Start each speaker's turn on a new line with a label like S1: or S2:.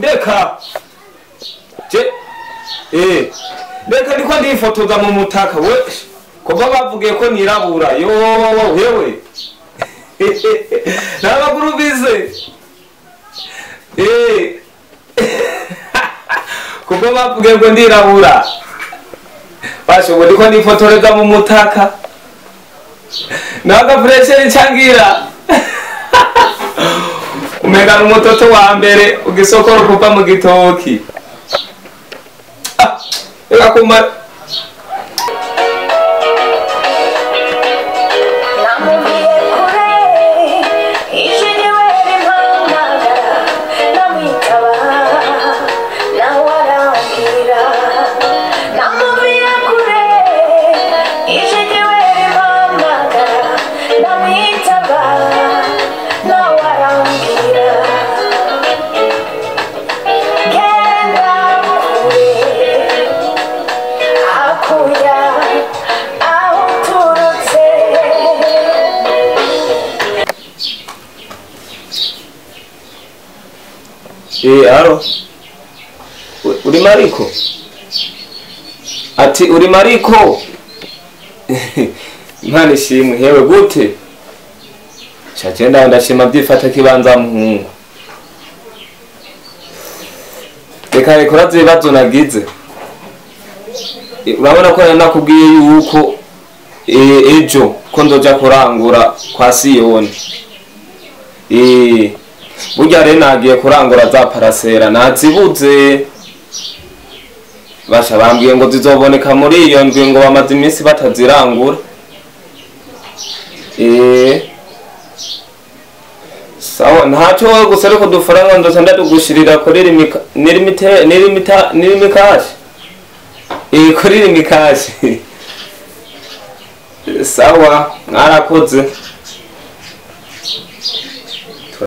S1: Ndeka. Je ndeka ndiko ndifotoza mu mutaka we. Kuva bavugiye ko nirabura. Yo hewe. Nabagurubize. Kuko bavugiye ngo ndirabura. Basho ngo ndiko ndifotoreza mu mutaka. Naga pressure ichangira. Umenga n'umutoto wa mbere ugisokora kuva mu gitoki. Ega kuma Aro. Uri Mariko? Ati uri Mariko? Imana ishimwe hewe gute? Chagenda ndashima byifata kibanza muhungu. Reka rekora zibazo nagize. Urabona ko nakubwiye yuko ejo ko ndoja kurangura kwa Siyoni. Burya rero nagiye kurangura za parasera nazibuze. Basha bambwiye ngo zizoboneka muri iyo ndwi ngo bamaze iminsi batazirangura. Sawa ntacyo gusa ariko dufaranga ndoza ndadugushirira kuri rimika nirimite nirimita nirimikashi. Kuri rimikashi. Sawa mwarakoze.